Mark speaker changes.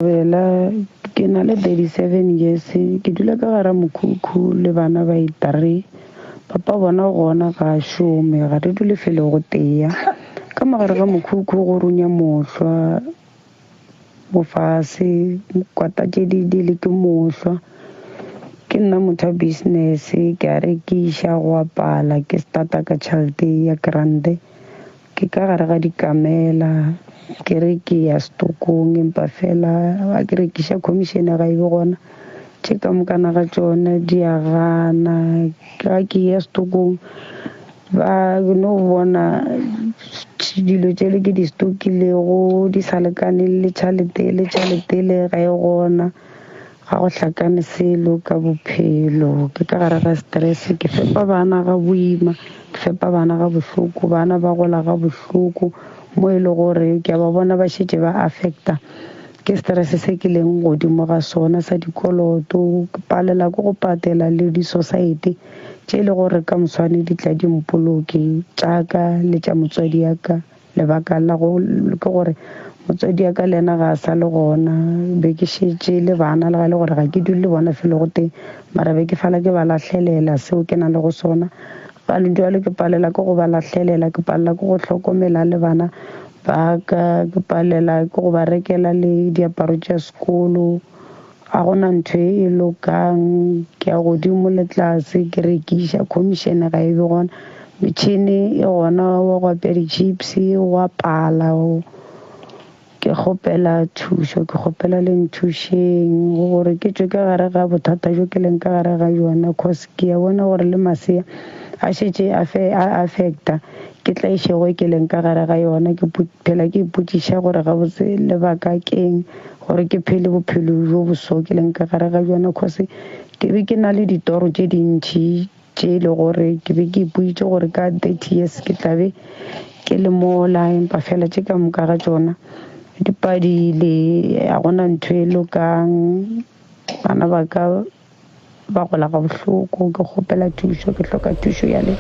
Speaker 1: Bela, ke na le 37 years, ke dula ka gara mokhukhu le bana ba itare. Papa bona gona ga a šome, ga re dule felo go tea. Ka mogare ga mokhukhu go runya mohlwa bofase, kwata tše di di le ke mohlwa. Ke nna motho wa business, ke a rekiša go apala, ke starta ka tšhelete ya grant. Ke ka gare ga dikamela, ke re ke ya setokong empa fela ga ke rekiša commission ga e be gona. Tše ka mokana ga tšona di a gana. Ga ke ya setokong ba no bona dilo tšele ke di stokilego di sa lekane le tšhelete le tšhelete le ga e gona. Ga go hlakane selo ka bophelo. Ke ka gare ga stress, ke fepa bana ga boima, ke fepa bana ga bohloko, bana ba gola ga bohloko mo e le gore ke a ba bona ba šetše ba affecta ke stress se ke leng godimo ga sona sa dikoloto. Ke palela ke go patela le di-society tše e le gore ka moswane di tla di mpoloke tša ka le tša motswadi ya ka. Lebaka la go ke gore motswadi wa ka le yena ga a sa le gona, be ke šetše le bana le ga e le gore ga ke dule le bona felo go tee, mara be ke fela ke ba lahlelela seo ke nang le go sona. Bjale ke palela ke go ba lahlelela, ke palela ke go hlokomela le bana ba ka, ke palela ke go ba rekela le diaparo tša sekolo. Ga gona ntho e lokang, ke ya godimo le tlase ke rekiša, commission ga e be gona. Metšhene e gona wa go apea di-chips wa pala. Ke kgopela thušo, ke kgopela le nthušeng gore ke tšwe ka gare ga bothata bjo ke leng ka gare ga bjona, cause ke a bona gore le masea a šetše a affecta ke tlaišego e ke leng ka gare ga yona. Ke phela ke ipotšiša gore gabotse lebaka keng. Gore ke phele bophelo bjo boso ke leng ka gare ga bjona cause ke be ke na le ditoro tše dintši tše e le gore ke be ke ipoitše gore ka 30 years ke tla be ke le mola empa fela tše ka moka ga tšona di padile ga gona ntho e lokang bana ba ka ba gola ga bohloko ke kgopela thušo ke hloka thušo ya le.